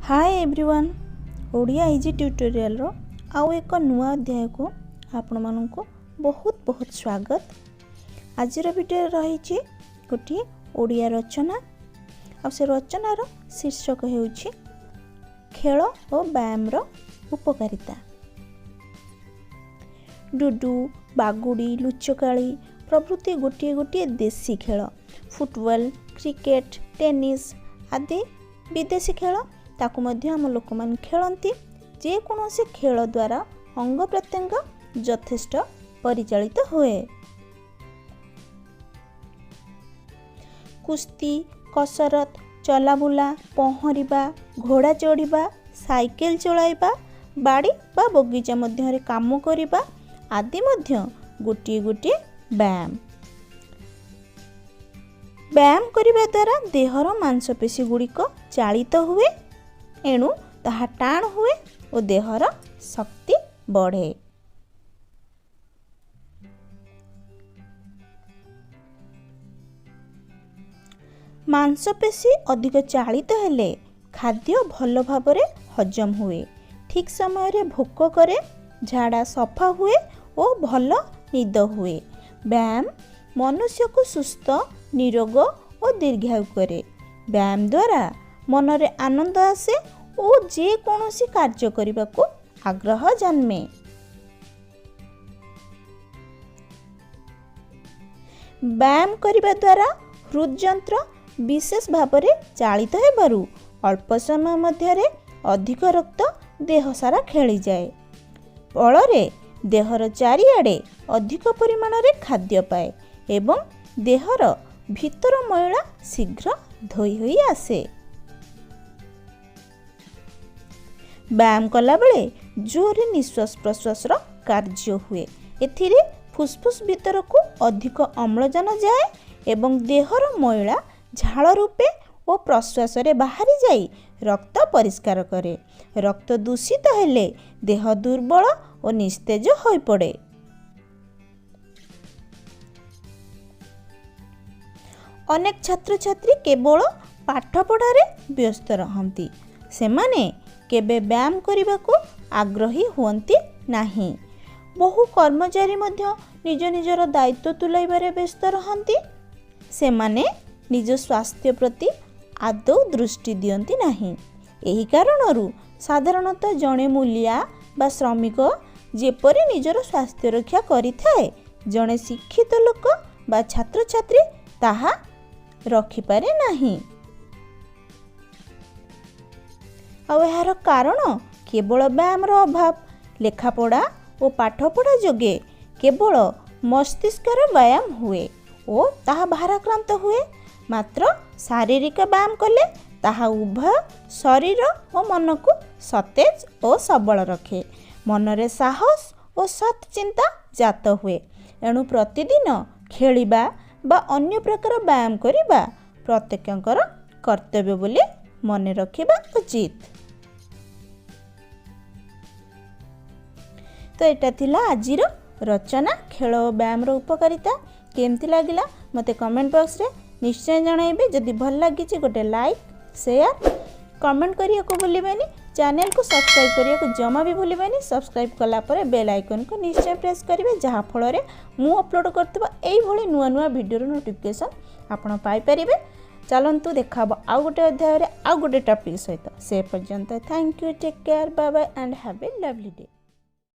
ହାଏ everyone, Odia easy ଟ୍ୟୁଟୋରିଆଲର ଆଉ ଏକ ନୂଆ ଅଧ୍ୟାୟକୁ ଆପଣମାନଙ୍କୁ ବହୁତ ବହୁତ ସ୍ୱାଗତ। ଆଜିର ଭିଡ଼ିଓରେ ରହିଛି ଗୋଟିଏ ଓଡ଼ିଆ ରଚନା, ଆଉ ସେ ରଚନାର ଶୀର୍ଷକ ହେଉଛି ଖେଳ ଓ ବ୍ୟାୟାମର ଉପକାରିତା। ଡୁଡୁ, ବାଗୁଡ଼ି, ଲୁଚକାଳି ପ୍ରଭୃତି ଗୋଟିଏ ଗୋଟିଏ ଦେଶୀ ଖେଳ। ଫୁଟବଲ, କ୍ରିକେଟ, ଟେନିସ୍ ଆଦି ବିଦେଶୀ ଖେଳ, ତାକୁ ମଧ୍ୟ ଆମ ଲୋକମାନେ ଖେଳନ୍ତି। ଯେକୌଣସି ଖେଳ ଦ୍ୱାରା ଅଙ୍ଗ ପ୍ରତ୍ୟଙ୍ଗ ଯଥେଷ୍ଟ ପରିଚାଳିତ ହୁଏ। କୁସ୍ତି, କସରତ, ଚଲାବୁଲା, ପହଁରିବା, ଘୋଡ଼ା ଚଢ଼ିବା, ସାଇକେଲ ଚଳାଇବା, ବାଡ଼ି ବା ବଗିଚା ମଧ୍ୟରେ କାମ କରିବା ଆଦି ମଧ୍ୟ ଗୋଟିଏ ଗୋଟିଏ ବ୍ୟାୟାମ। ବ୍ୟାୟାମ କରିବା ଦ୍ୱାରା ଦେହର ମାଂସପେଶୀ ଗୁଡ଼ିକ ଚାଳିତ ହୁଏ, ଏଣୁ ତାହା ଟାଣ ହୁଏ ଓ ଦେହର ଶକ୍ତି ବଢ଼େ। ମାଂସପେଶୀ ଅଧିକ ଚାଳିତ ହେଲେ ଖାଦ୍ୟ ଭଲ ଭାବରେ ହଜମ ହୁଏ, ଠିକ୍ ସମୟରେ ଭୋକ କରେ, ଝାଡ଼ା ସଫା ହୁଏ ଓ ଭଲ ନିଦ ହୁଏ। ବ୍ୟାୟାମ ମନୁଷ୍ୟକୁ ସୁସ୍ଥ, ନିରୋଗ ଓ ଦୀର୍ଘାୟୁ କରେ। ବ୍ୟାୟାମ ଦ୍ୱାରା ମନରେ ଆନନ୍ଦ ଆସେ ଓ ଯେକୌଣସି କାର୍ଯ୍ୟ କରିବାକୁ ଆଗ୍ରହ ଜନ୍ମେ। ବ୍ୟାୟାମ କରିବା ଦ୍ୱାରା ହୃଦଯନ୍ତ୍ର ବିଶେଷ ଭାବରେ ଚାଳିତ ହେବାରୁ ଅଳ୍ପ ସମୟ ମଧ୍ୟରେ ଅଧିକ ରକ୍ତ ଦେହସାରା ଖେଳିଯାଏ। ଫଳରେ ଦେହର ଚାରିଆଡ଼େ ଅଧିକ ପରିମାଣରେ ଖାଦ୍ୟ ପାଏ ଏବଂ ଦେହର ଭିତର ମଇଳା ଶୀଘ୍ର ଧୋଇ ହୋଇ ଆସେ। ବ୍ୟାୟାମ କଲାବେଳେ ଜୋରରେ ନିଶ୍ୱାସ ପ୍ରଶ୍ୱାସର କାର୍ଯ୍ୟ ହୁଏ। ଏଥିରେ ଫୁସଫୁସ ଭିତରକୁ ଅଧିକ ଅମ୍ଳଜାନ ଯାଏ ଏବଂ ଦେହର ମଇଳା ଝାଳ ରୂପେ ଓ ପ୍ରଶ୍ୱାସରେ ବାହାରି ଯାଇ ରକ୍ତ ପରିଷ୍କାର କରେ। ରକ୍ତ ଦୂଷିତ ହେଲେ ଦେହ ଦୁର୍ବଳ ଓ ନିସ୍ତେଜ ହୋଇପଡ଼େ। ଅନେକ ଛାତ୍ରଛାତ୍ରୀ କେବଳ ପାଠପଢ଼ାରେ ବ୍ୟସ୍ତ ରହନ୍ତି। ସେମାନେ କେବେ ବ୍ୟାୟାମ କରିବାକୁ ଆଗ୍ରହୀ ହୁଅନ୍ତି ନାହିଁ। ବହୁ କର୍ମଚାରୀ ମଧ୍ୟ ନିଜ ନିଜର ଦାୟିତ୍ୱ ତୁଲାଇବାରେ ବ୍ୟସ୍ତ ରହନ୍ତି। ସେମାନେ ନିଜ ସ୍ୱାସ୍ଥ୍ୟ ପ୍ରତି ଆଦୌ ଦୃଷ୍ଟି ଦିଅନ୍ତି ନାହିଁ। ଏହି କାରଣରୁ ସାଧାରଣତଃ ଜଣେ ମୂଲିଆ ବା ଶ୍ରମିକ ଯେପରି ନିଜର ସ୍ୱାସ୍ଥ୍ୟ ରକ୍ଷା କରିଥାଏ, ଜଣେ ଶିକ୍ଷିତ ଲୋକ ବା ଛାତ୍ରଛାତ୍ରୀ ତାହା ରଖିପାରେ ନାହିଁ। ଆଉ ଏହାର କାରଣ କେବଳ ବ୍ୟାୟାମର ଅଭାବ। ଲେଖାପଢ଼ା ଓ ପାଠପଢ଼ା ଯୋଗେ କେବଳ ମସ୍ତିଷ୍କର ବ୍ୟାୟାମ ହୁଏ ଓ ତାହା ଭାରାକ୍ରାନ୍ତ ହୁଏ। ମାତ୍ର ଶାରୀରିକ ବ୍ୟାୟାମ କଲେ ତାହା ଉଭୟ ଶରୀର ଓ ମନକୁ ସତେଜ ଓ ସବଳ ରଖେ। ମନରେ ସାହସ ଓ ସତ୍ ଚିନ୍ତା ଜାତ ହୁଏ। ଏଣୁ ପ୍ରତିଦିନ ଖେଳିବା ବା ଅନ୍ୟ ପ୍ରକାର ବ୍ୟାୟାମ କରିବା ପ୍ରତ୍ୟେକଙ୍କର କର୍ତ୍ତବ୍ୟ ବୋଲି ମନେ ରଖିବା ଉଚିତ। ତ ଏଇଟା ଥିଲା ଆଜିର ରଚନା ଖେଳ ଓ ବ୍ୟାୟାମର ଉପକାରିତା। କେମିତି ଲାଗିଲା ମୋତେ କମେଣ୍ଟ ବକ୍ସରେ ନିଶ୍ଚୟ ଜଣାଇବେ। ଯଦି ଭଲ ଲାଗିଛି ଗୋଟେ ଲାଇକ୍, ସେୟାର, କମେଣ୍ଟ କରିବାକୁ ଭୁଲିବେନି। ଚ୍ୟାନେଲକୁ ସବସ୍କ୍ରାଇବ୍ କରିବାକୁ ଜମା ବି ଭୁଲିବେନି। ସବସ୍କ୍ରାଇବ୍ କଲା ପରେ ବେଲ୍ ଆଇକନ୍କୁ ନିଶ୍ଚୟ ପ୍ରେସ୍ କରିବେ, ଯାହାଫଳରେ ମୁଁ ଅପଲୋଡ଼ କରୁଥିବା ଏଇଭଳି ନୂଆ ନୂଆ ଭିଡ଼ିଓର ନୋଟିଫିକେସନ୍ ଆପଣ ପାଇପାରିବେ। ଚାଲନ୍ତୁ ଦେଖା ହେବ ଆଉ ଗୋଟେ ଅଧ୍ୟାୟରେ ଆଉ ଗୋଟେ ଟପିକ୍ ସହିତ। ସେ ପର୍ଯ୍ୟନ୍ତ thank you, take care, bye bye and have a lovely day.